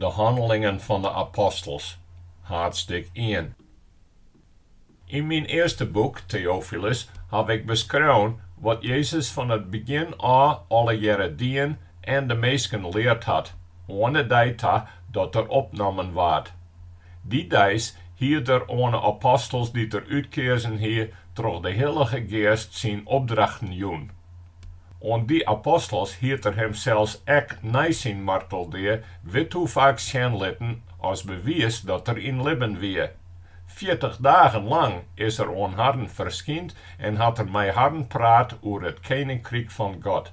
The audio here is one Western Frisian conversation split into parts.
De Hannelingen fan de Apostels, haadstik ien. Yn myn earste boek, Teofilus, haw ik beskreaun wat Jezus fan it begjin ôf allegearre dien en de minsken leard hat, oan 'e dei ta dat Er opnommen waard. Dy deis hied Er oan 'e apostels dy't Er útkeazen hie troch de Hillige Geast syn opdrachten jûn. Oan dy apostels hied Er himsels ek nei syn marteldea withoefaak sjen litten as bewiis dat Er yn libben wie. 40 dagen lang is Er oan harren ferskynd en hat Er mei harren praat oer it keninkryk fan God.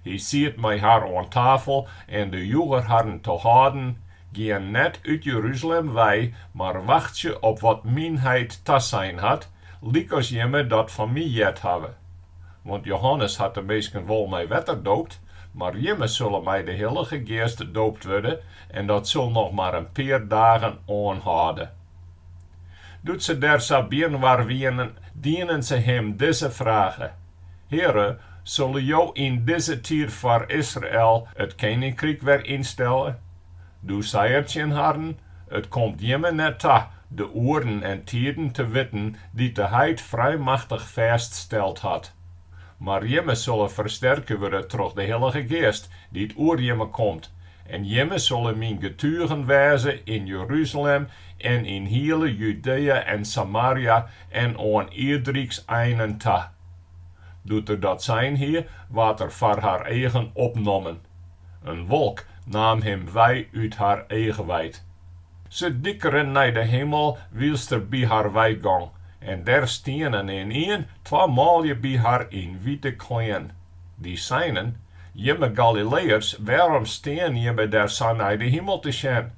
Hy siet mei har oan tafel en doe joech Er harren te hâlden, Gean net út Jeruzalem wei, mar wachtsje op wat myn Heit tasein hat, lykas jimme dat fan my heard hawwe. Want Johannes hat de minsken wol mei wetter doopt, mar jimme sulle mei de Hillige Geast doopt wurde en dat sil noch mar in pear dagen oanhâlde. Doe't se dêr sa byinoar wienen, dienen se him dizze frage, Heare, sulle Jo yn dizze tiid foar Israel it keninkryk wer ynstelle? Doe sei er tsjin harren, It komt jimme net ta de oeren en tiden te witten dy't de Heit frijmachtich fêststeld hat. Mar jimme sulle fersterke wurde troch de Hillige Geast dy't oer jimme komt, en jimme sulle myn getugen wêze yn Jeruzalem en yn hiele Judea en Samaria en oan ierdryks einen ta. Doe't er dat sein hie, waard er foar har eagen opnommen. In wolk naam him wei út har eachweid. Se dikeren nei de himel wylst er by har weigong, en dêr stienen ynien twa manlju by har yn wite klean. Dy seinen, Jimme Galileeërs, wêrom stean jimme dêr sa nei de himel te sjen?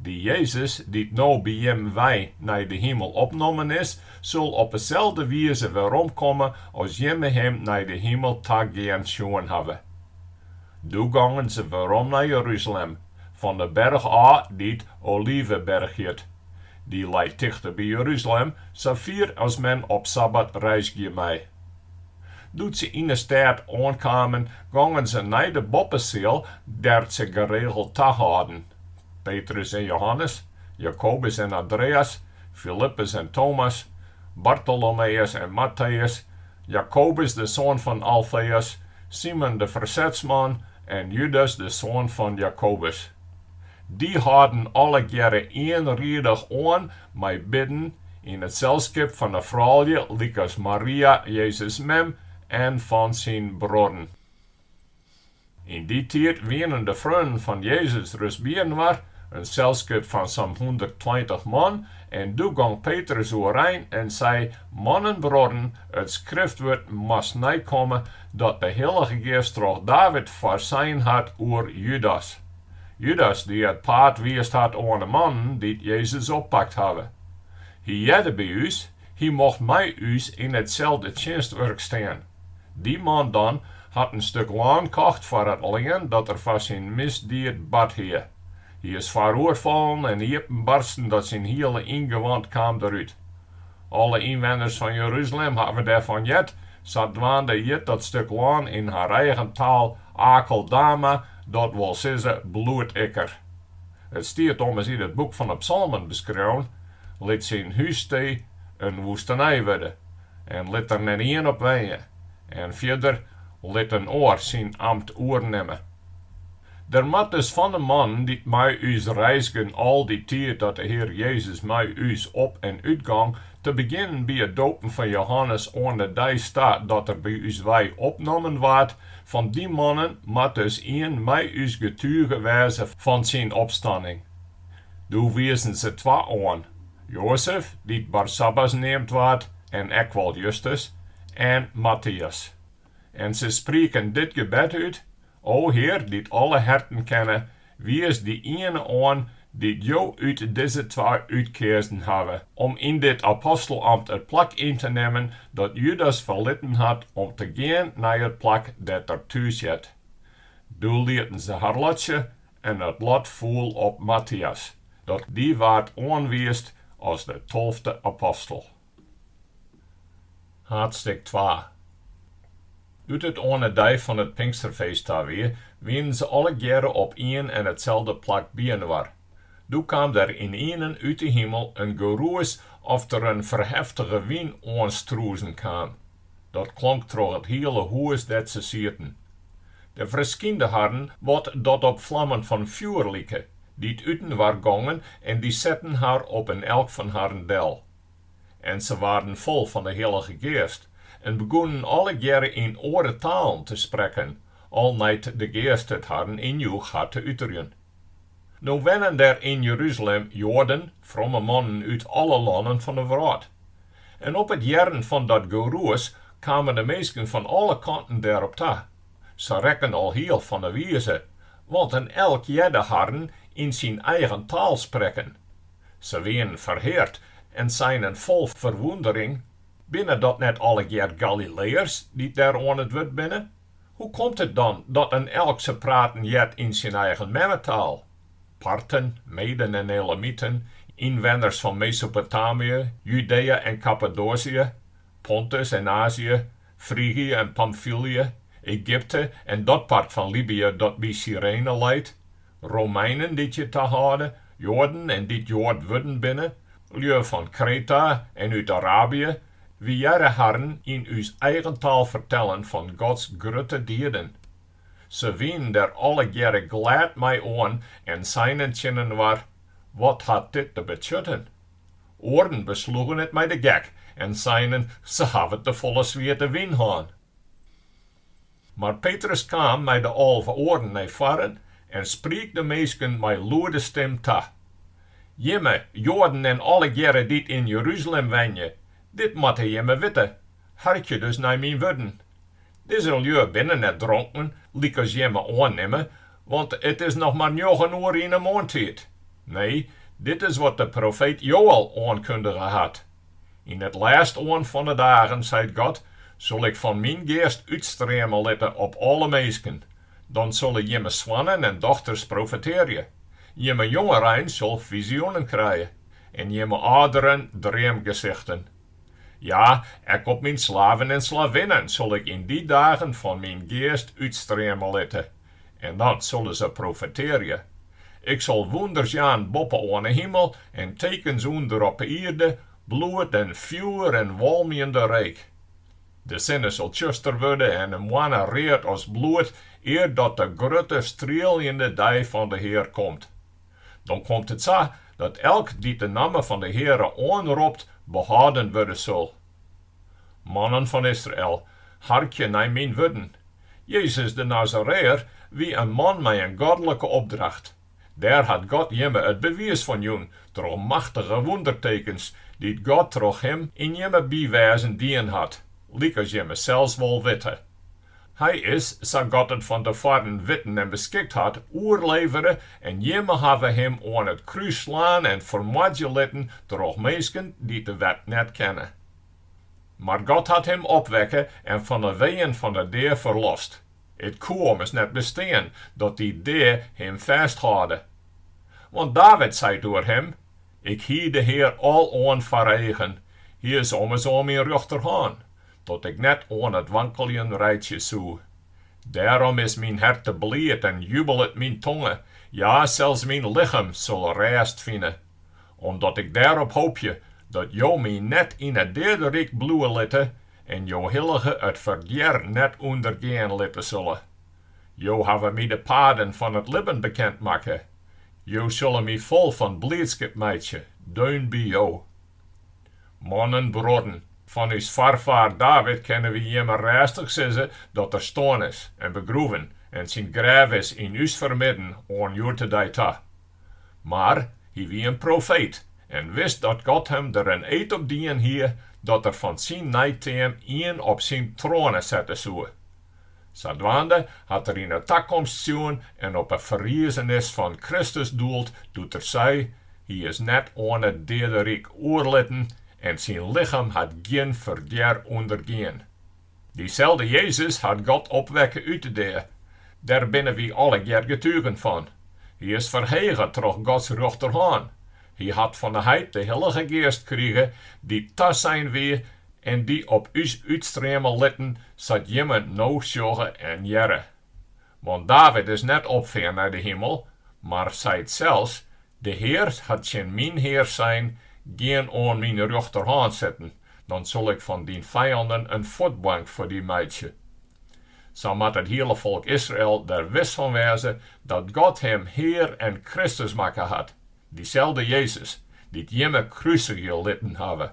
Dy Jezus, dy't no by jim wei nei de himel opnommen is, sil op 'e selde wize weromkomme as jimme him nei de himel ta gean sjoen hawwe. Doe gongen se werom nei Jeruzalem, fan de berch ôf dy't Oliveberch hjit. Dy leit tichter by Jeruzalem, safier as men op sabbat reizgje mei. Doe't se yn 'e stêd oankamen, gongen se nei de boppeseal dêr't se geregeld tahâlden, Petrus en Johannes, Jakobus en Andreas, Filippus en Tomas, Bartolomeus en Matteus, Jakobus de soan fan Alfeus, Simon de fersetsman en Judas de soan fan Jakobus. Dy hâlden allegearre ienriedich oan mei bidden yn it selskip fan 'e froulju lykas Maria, Jezus' mem, en fan syn bruorren. Yn dy tiid wienen de freonen fan Jezus ris byinoar, in selskip fan sa'n 120 man, en doe gong Petrus oerein en sei, Mannen, bruorren, it skriftwurd moast neikomme dat de Hillige Geast troch David foarsein hat oer Judas. Judas dy't it paad wiisd hat oan 'e mannen dy't Jezus oppakt hawwe. Hy hearde by ús, hy mocht mei ús yn itselde tsjinstwurk stean. Dy man dan hat in stik lân kocht foar it lean dat er foar syn misdied bard hie. Hy is foaroer fallen en iepenbarsten dat syn hiele yngewant kaam derút. Alle ynwenners fan Jeruzalem hawwe dêrfan heard, sadwaande hjit dat stik lân yn har eigen taal Akeldama, dat wol sizze bloedikker. It stiet ommers yn it boek fan 'e Psalmen beskreaun, Lit syn hússtee in woestenij wurde, en lit der net ien op wenje, en fierder, lit in oar syn amt oernimme. Der moat dus fan 'e mannen dy't mei ús reizgen al dy tiid dat de Hear Jezus mei ús op en útgong, te begjinnen by it dopen fan Johannes oan de deis ta dat er by ús wei opnommen waard, fan dy mannen moat dus ien mei ús getuge wêze fan syn opstanning. Doe wiisden se twa oan, Joazef, dy't Barsabbas neamd waard en ek wol Justus, en Mattias. En se sprieken dit gebed út, O Hear, dy't alle herten kenne, wiis dy iene oan dy't Jo út dizze twa útkeazen hawwe, om yn dit apostelamt it plak yn te nimmen dat Judas ferlitten hat om te gean nei it plak dêr't er thús heart. Doe lieten se har lotsje en it lot foel op Mattias, dat dy waard oanwiisd as de tolfte apostel. Haadstik twa. Doe't it oan 'e dei fan it Pinksterfeest ta wie, wienen se allegearre op ien en itselde plak byinoar. Doe kaam der ynienen út 'e himel in gerûs oft der in ferheftige wyn oanstrûzen kaam. Dat klonk troch it hiele hûs dêr't se sieten. Der ferskynde harren wat dat op flammen fan fjoer like, dy't útinoar gongen en dy setten har op in elk fan harren del. En se waarden fol fan de Hillige Geast en begûnen allegearre yn oare talen te sprekken, al nei't de Geast it harren ynjoech har te uterjen. No wennen der yn Jeruzalem Joaden, fromme mannen út alle lannen fan de wrâld. En op it hearren fan dat gerûs kamen de minsken fan alle kanten dêrop ta. Se rekken alhiel fan 'e wize, want in elk hearde harren yn syn eigen taal sprekken. Se wienen ferheard en seinen fol ferwûndering, Binne dat net allegear Galileeërs dy't dêr oan it wurd binne? Hoe komt it dan dat in elk se praten heart yn syn eigen memmetaal? Parten, Meden en Elamiten, ynwenners fan Mesopotamië, Judea en Kappadoasië, Pontus en Azië, Frygië en Pamfylië, Egypte en dat part fan Libië dat by Syrene leit, Romeinen dy't hjir tahâlde, Joaden en dy't Joad wurden binne, lju fan Kreta en út Arabië, wy hearre harren yn ús eigen taal fertellen fan Gods grutte dieden. Se wienen der allegearre glêd mei oan en seinen tsjininoar, Wat hat dit te betsjutten? Oaren besloegen it mei de gek en seinen, Se hawwe tefolle swiete wyn hân. Mar Petrus kaam mei de 11 oaren nei foaren en spriek de minsken mei lûde stim ta, Jimme, Joaden en allegearre dy't yn Jeruzalem wenje, dit moatte jimme witte, harkje dus nei myn wurden. Dizze lju binne net dronken, lykas jimme oannimme, want it is noch mar njoggen oere yn 'e moarntiid. Nee, dit is wat de profeet Joël oankundige hat. Yn it lêst oan fan 'e dagen, seit God, sil ik fan myn Geast útstreame litte op alle minsken. Dan sulle jimme soannen en dochters profetearje, jimme jongerein sil fizioenen krije en jimme âlderen dreamgesichten. Ja, ek op myn slaven en slavinnen sil ik yn dy dagen fan myn Geast útstreame litte, en dan sulle se profetearje. Ik sil wûnders jaan boppe oan 'e himel en tekens ûnder op 'e ierde, bloed en fjoer en walmjende reek. De sinne sil tsjuster wurde en de moanne read as bloed, ear dat de grutte, strieljende dei fan de Hear komt. Dan komt it sa, dat elk dy't de namme fan de Heare oanropt, behâlden wurde sil. Mannen fan Israel, harkje nei myn wurden. Jezus de Nazareër wie in man mei in godlike opdracht. Dêr hat God jimme it bewiis fan jûn troch machtige wûndertekens, dy't God troch him yn jimme bywêzen dien hat, lykas jimme sels wol witte. Hy is, sa God it fan tefoaren witten en beskikt hat, oerlevere en jimme hawwe him oan it krús slaan en fermoardzje litten troch minsken dy't de wet net kenne. Mar God hat him opwekke en fan 'e weeën fan 'e dea ferlost. It koe ommers net bestean dat dy dea him fêsthâlde. Want David seit oer him, Ik hie de Hear aloan foar eagen, hy is ommers oan myn rjochterhân, dat ik net oan it wankeljen reitsje soe. Dêrom is myn herte bliid en jubelet myn tonge, ja, sels myn lichem sil rêst fine. Omdat ik dêrop hoopje, dat Jo my net yn it deaderyk bliuwe litte en jo hillige it ferdjer net ûndergean litte sille. Jo hawwe my de paden fan it libben bekend makke, Jo sille my fol fan bliidskip meitsje, deun by Jo. Mannen, bruorren, fan ús foarfaar David kinne wy jimme rêstich sizze dat er stoarn is en begroeven en syn grêf is yn ús fermidden oan hjoed-de-dei ta. Mar hy wie in profeet en wist dat God him der in eed op dien hie dat er fan syn neiteam ien op syn troane sette soe. Sadwaande hat er yn 'e takomst sjoen en op 'e ferrizenis fan Kristus doeld doe't er sei, Hy is net oan it deaderyk oerlitten en syn lichem hat gjin ferdjer ûndergien. Dyselde Jezus hat God opwekke út de dea. Dêr binne wy allegear getugen fan. Hy is ferhege troch Gods rjochterhân. Hy hat fan 'e Heit de Hillige Geast krige, dy't tasein wie. en dy op ús útstreame litten, sa't jimme no sjogge en hearre. Want David is net opfearn nei de himel, mar seit sels, De Hear hat tsjin myn Hear sein, Gean oan myn rjochterhân sitten, dan sil ik fan dyn fijannen in fuotbank foar dy meitsje. Sa moat it hiele folk Israel der wis fan wêze dat God him Hear en Kristus makke hat, dyselde Jezus, dy't jimme krusigje litten hawwe.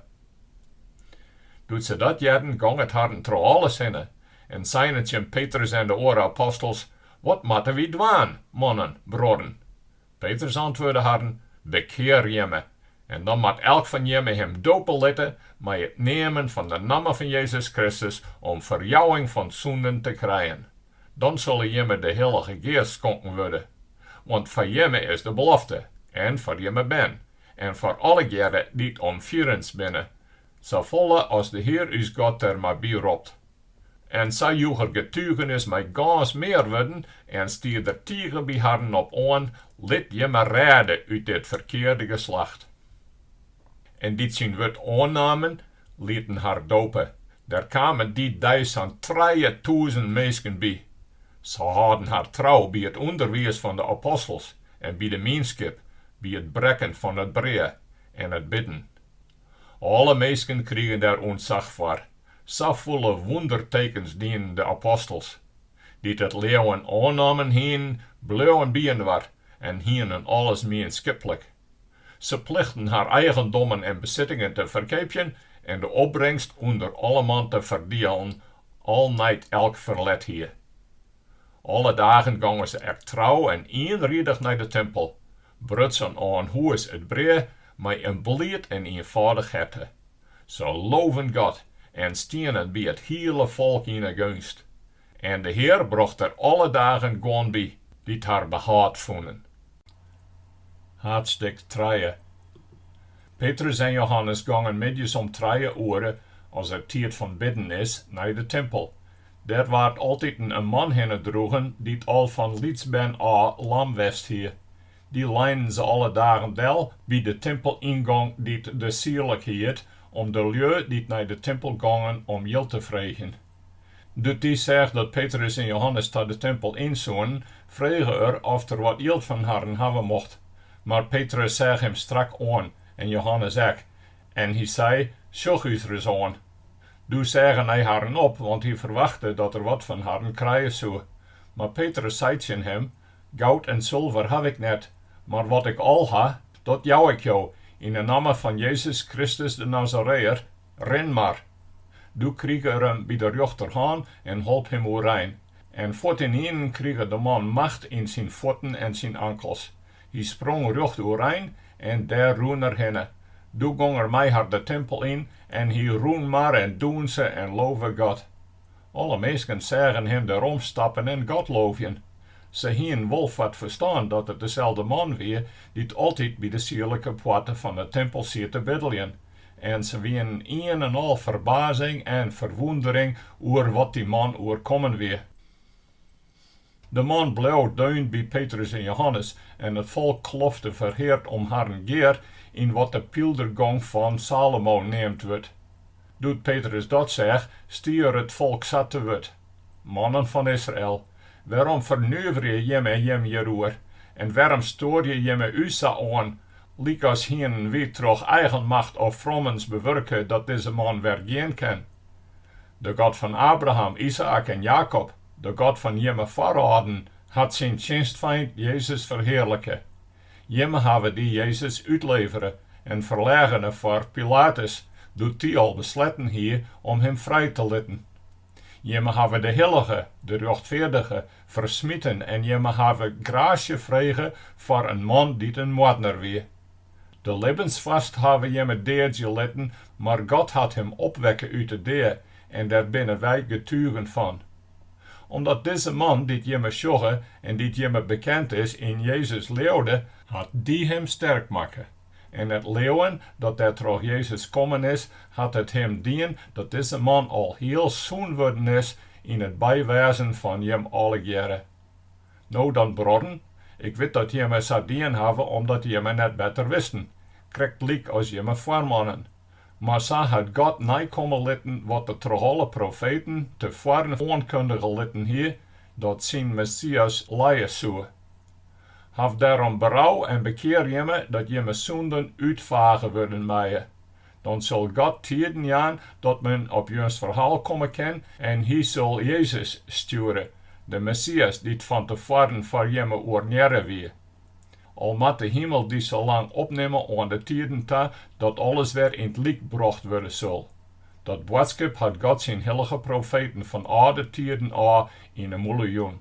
Doe't se dat hearden, gong it harren troch alles hinne en seinen tsjin Petrus en de oare apostels, Wat moatte wy dwaan, mannen, bruorren? Petrus antwurde harren, Bekear jimme, en dan moat elk fan jimme him dope litte mei it neamen fan de namme fan Jezus Kristus om ferjouwing fan sûnden te krijen. Dan sille jimme de Hillige Geast skonken wurde. Want foar jimme is de belofte, en foar jimme bern, en foar allegearre dy't om fierrens binne, safolle as de Hear ús God der mar by ropt. En sa joech er getugenis mei gâns mear wurden en stie der tige by harren op oan, Lit jimme rêde út dit ferkearde geslacht. En dy't syn wurd oannamen, lieten har dope. Der kamen dy dei sa'n 3000 minsken by. Se hâlden har trou by it ûnderwiis fan de apostels en by de mienskip, by it brekken fan it brea en it bidden. Alle minsken krigen der ûntsach foar. Safolle wûndertekens dienen de apostels. Dy't it leauwen oannommen hienen, bleauwen byinoar en hienen alles mienskiplik. Se plichten har eigendommen en besittingen te ferkeapjen en de opbringst ûnder alleman te ferdielen, al nei't elk ferlet hie. Alle dagen gongen se ek trou en ienriedich nei de timpel, brutsen oan hûs it brea mei in bliid en ienfâldich herte. Se loven God en stienen by it hiele folk yn 'e geunst. En de Hear brocht der alle dagen guon by, dy't har behâld fûnen. Haadstik trije. Petrus en Johannes gongen middeis om trije oere, as it tiid fan bidden is, nei de timpel. Dêr waard altiten in man hinne droegen dy't al fan lytsbern ôf lam west hie. Dy leinen se alle dagen del by de timpelyngong dy't de Sierlik hiet, om de lju dy't nei de timpel gongen om jild te freegjen. Doe't dy seach dat Petrus en Johannes ta de timpel yn soenen, frege er oft er wat jild fan harren hawwe mocht. Mar Petrus seach him strak oan en Johannes ek, en hy sei, Sjoch ús ris oan. Doe seach er nei harren op, want hy ferwachte dat er wat fan harren krije soe. Mar Petrus sei tsjin him, Goud en sulver haw ik net, mar wat ik al ha, dat jou ik jo, yn 'e namme fan Jezus Kristus de Nazareeër, rin mar! Doe krige er him by de rjochterhân en holp him oerein. En fuortynienen krige de man macht yn syn fuotten en syn ankels. Hy sprong rjocht oerein en dêr rûn er hinne. Doe gong er mei har de timpel yn en hy rûn mar en dûnse en love God. Alle minsken seagen him dêr omstappen en God loovjen. Se hienen wol foar 't ferstân dat it deselde man wie dy't altyd by de Sierlike Poarte fan 'e timpel siet te biddeljen, en se wienen ien en al ferbazing en ferwûndering oer wat dy man oerkommen wie. De man bleau deun by Petrus en Johannes en it folk klofte ferheard om harren gear yn wat de pyldergong fan Salomo neamd wurdt. Doe't Petrus dat seach, stie er it folk sa te wurd, Mannen fan Israel, wêrom fernuverje jimme jim hjiroer en wêrom stoarje jimme ús sa oan, lykas hienen wy troch eigen macht of frommens bewurke dat dizze man wer gean kin? De God fan Abraham, Izaäk en Jakob, de God fan jimme foarâlden, hat syn tsjinstfeint Jezus ferhearlike. Jimme hawwe dy Jezus útlevere en ferleagene foar Pilatus, doe't dy al besletten hie om him frij te litten. Jimme hawwe de Hillige, de Rjochtfeardige, fersmiten en jimme hawwe graasje frege foar in man dy't in moardner wie. De libbensfoarst hawwe jimme deadzje litten, mar God hat him opwekke út 'e dea en dêr binne wy getugen fan. Omdat dizze man dy't jimme sjogge en dy't jimme bekend is yn Jezus leaude, hat dy him sterk makke. En it leauwen dat der troch Jezus kommen is, hat it him dien dat dizze man alhiel sûn wurden is yn it bywêzen fan jim allegearre. No dan bruorren, ik wit dat jimme sa dien hawwe omdat jimme net better wisten, krektlyk as jimme foarmannen. Mar sa hat God neikomme litten wat Er troch alle profeten tefoaren oankundige litten hie, dat syn Messias lije soe. Haw dêrom berou en bekear jimme, dat jimme sûnden útfage wurden meie. Dan sil God tiden jaan dat men op jins ferhaal komme kin en Hy sil Jezus stjoere, de Messias dy't fan tefoaren foar jimme oarnearre wie. Al moat de himel dy sa lang opnimme oan de tiden ta dat alles wer yn 't lyk brocht wurde sil. Dat boadskip hat God syn hillige profeten fan âlde tiden ôf yn 'e mûle jûn.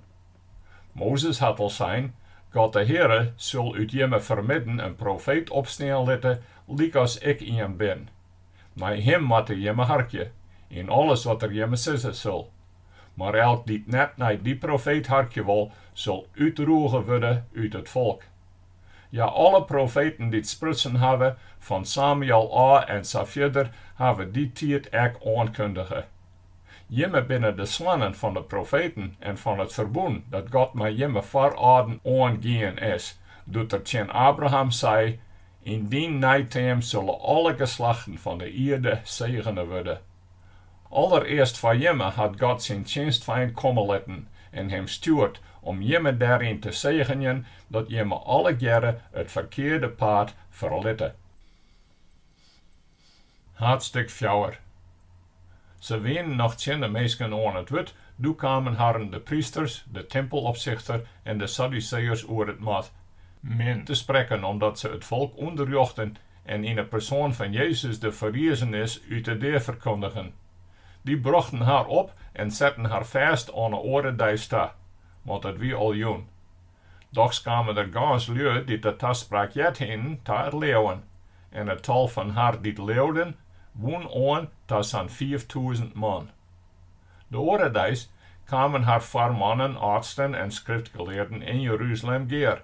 Mozes hat al sein, God de Heare sil út jimme fermidden in profeet opstean litte, lykas ik ien bin. Nei him moatte jimme harkje, yn alles wat er jimme sizze sil. Mar elk dy't net nei dy profeet harkje wol, sil útroege wurde út it folk. Ja, alle profeten dy't sprutsen hawwe, fan Samuël ôf en sa fierder, hawwe dy tiid ek oankundige. Jimme binne de soannen fan de profeten en fan it ferbûn dat God mei jimme foarâlden oangien is, doe't Er tsjin Abraham sei, Yn dyn neiteam sille alle geslachten fan de ierde segene wurde. Alderearst foar jimme hat God syn tsjinstfeint komme litten en him stjoerd om jimme dêryn te segenjen dat jimme allegearre it ferkearde paad ferlitte. Haadstik fjouwer. Se wienen noch tsjin de minsken oan it wurd, doe kamen harren de prysters, de timpelopsichter en de Sadduseeërs oer it mad, min te sprekken omdat se it folk ûnderrjochten en yn 'e persoan fan Jezus de ferrizenis út 'e dea ferkundigen. Dy brochten har op en setten har fêst oan 'e oare deis ta, want it wie al jûn. Dochs kamen der gâns lju dy't de taspraak heard hienen ta it leauwen, en it tal fan har dy't leauden wûn oan ta sa'n 5000 man. De oare deis kamen har foarmannen, âldsten en skriftgelearden yn Jeruzalem gear,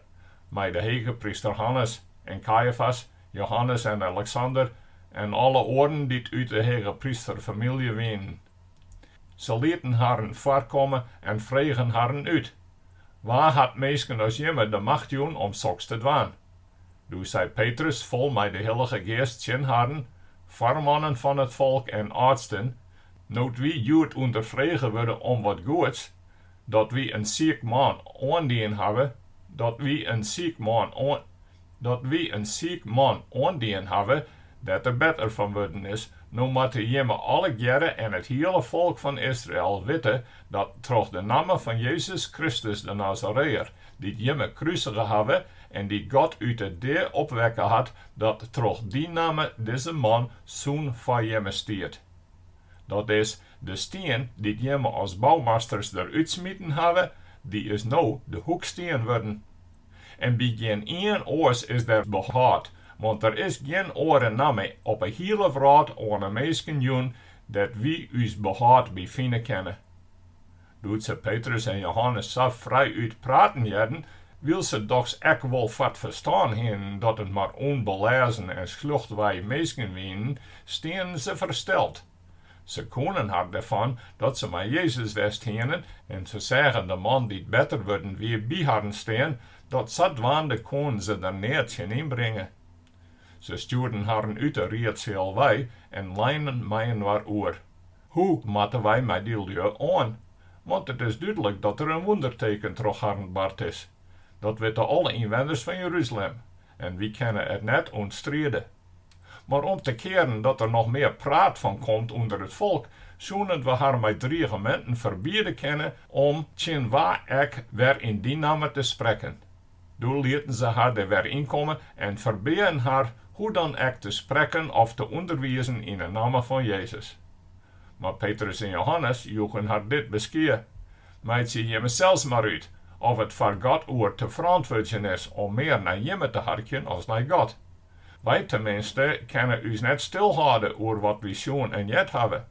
mei de hegepryster Hannes en Kajafas, Johannes en Aleksander en alle oaren dy't út de hegeprysterfamylje wienen. Se lieten harren foarkomme en fregen harren út, Wa hat minsken as jimme de macht jûn om soks te dwaan? Doe sei Petrus fol mei de Hillige Geast tsjin harren, Foarmannen fan it folk en âldsten, no't wy hjoed ûnderfrege wurde om wat goeds, dat wy in siik man oandien hawwe, dat wy in siik man oan, dat wy in siik man oandien hawwe, dêr't er better fan wurden is, no moatte jimme allegearre en it hiele folk fan Israel witte dat troch de namme fan Jezus Kristus de Nazareeër, dy't jimme krusige hawwe en dy't God út 'e dea opwekke hat, dat troch dy namme dizze man sûn foar jimme stiet. Dat is, de stien dy't jimme as boumasters der útsmiten hawwe, dy is no de hoekstien wurden. En by gjin ien oars is der behâld, want der is gjin oare namme op 'e hiele wrâld oan 'e minsken jûn dêr't wy ús behâld by fine kinne. Doe't se Petrus en Johannes sa frijút praten hearden, wylst se dochs ek wol foar 't ferstân hienen dat it mar ûnbelêzen en sljochtwei minsken wienen, stienen se fersteld. Se koenen har derfan dat se mei Jezus west hienen en se seagen de man dy't better wurden wie by harren stean, dat sadwaande koenen se der neat tsjin ynbringe. Se stjoerden harren út 'e riedseal wei en leinen mei-inoar oer, Hoe moatte wy mei dy lju oan? Want it is dúdlik dat der in wûnderteken troch harren bard is. Dat witte alle ynwenners fan Jeruzalem en wy kinne it net ûntstride. Mar om te kearen dat der noch mear praat fan komt ûnder it folk, soenen we har mei drigeminten ferbiede kinne om tsjin wa ek wer yn dy namme te sprekken. Doe lieten se har der wer ynkomme en ferbeaen har hoe dan ek te sprekken of te ûnderwizen yn 'e namme fan Jezus. Mar Petrus en Johannes joegen har dit beskie, Meitsje jimme sels mar út, of it foar God oer te ferantwurdzjen is om mear nei jimme te harkjen as nei God. Wy teminste kinne ús net stilhâlde oer wat wy sjoen en heard hawwe.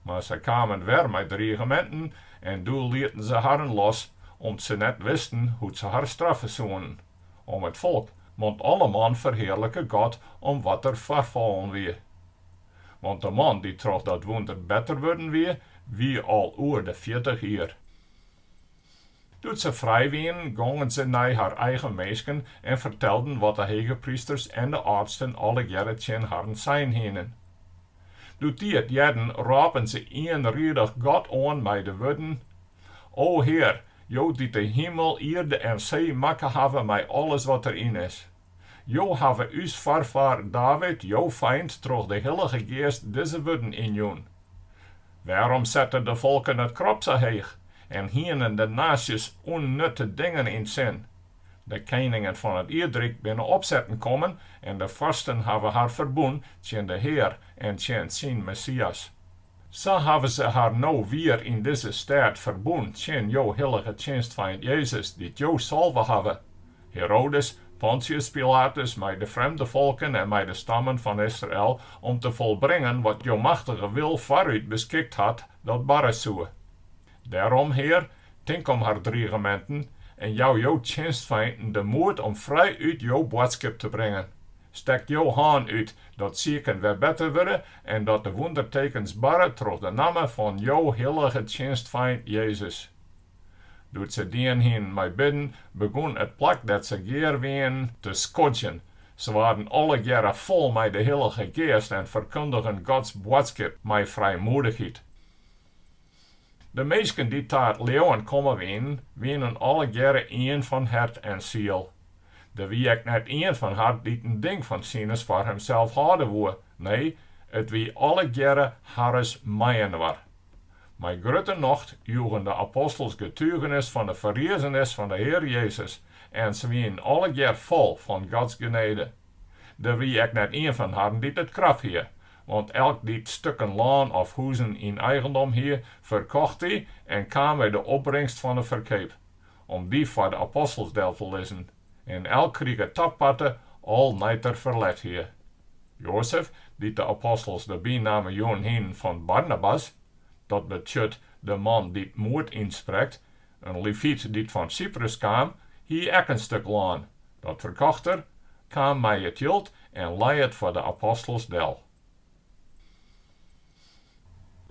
Mar se kamen wer mei drigeminten en doe lieten se harren los, om't se net wisten hoe't se har straffe soenen, om it folk, want alleman ferhearlike God om wat der foarfallen wie. Want de man dy't troch dat wûnder better wurden wie, wie al oer de 40 jier. Doe't se frij wienen, gongen se nei har eigen minsken en fertelden wat de hegeprysters en de âldsten allegearre tsjin harren sein hienen. Doe't dy it hearden, rôpen se ienriedich God oan mei de wurden, O Hear, Jo dy't de himel, ierde en see makke hawwe mei alles wat deryn is. Jo hawwe ús foarfaar David, jo feint, troch de Hillige Geast dizze wurden ynjûn, Wêrom sette de folken it krop sa heech en hienen de naasjes ûnnutte dingen yn 't sin? De keningen fan it ierdryk binne opsetten kommen en de foarsten hawwe har ferbûn tsjin de Hear en tsjin syn Messias. Sa hawwe se har no wier yn dizze stêd ferbûn tsjin jo hillige tsjinstfeint Jezus, dy't jo salve hawwe. Herodes, Pontius Pilatus mei de frjemde folken en mei de stammen fan Israel, om te folbringen wat jo machtige wil foarút beskikt hat dat barre soe. Dêrom, Hear, tink om har drigeminten en jou jo tsjinstfeinten de moed om frijút jo boadskip te bringen. Stek jo hân út, dat siken wer better wurde en dat de wûndertekens barre troch de namme fan jo hillige tsjinstfeint Jezus. Doe't se dien hienen mei bidden, begûn it plak dêr't se gear wienen te skodzjen. Se waarden allegearre fol mei de Hillige Geast en ferkundigen Gods boadskip mei frijmoedichheid. De minsken dy't ta it leauwen kommen wienen, wienen allegearre ien fan hert en siel. Der wie ek net ien fan har dy't in ding fan sines foar himsels hâlde woe, nee, it wie allegearre harres mei-inoar. Mei grutte nocht joegen de apostels getugenis fan de ferrizenis fan de Hear Jezus en se wienen allegear fol fan Gods genede. Der wie ek net ien fan harren dy't it krap hie, want elk dy't stukken lân of huzen yn eigendom hie, ferkocht dy en kaam mei de opbringst fan 'e ferkeap, om dy foar de apostels del te lizzen. En elk krige taparte al nei't er ferlet hie. Joazef, dy't de apostels de bynamme jûn hienen fan Barnabas, dat betsjut de man dy't moed ynsprekt, in Levyt dy't fan Syprus kaam, hie ek in stik lân. Dat ferkocht er, kaam mei it jild en lei it foar de apostels del.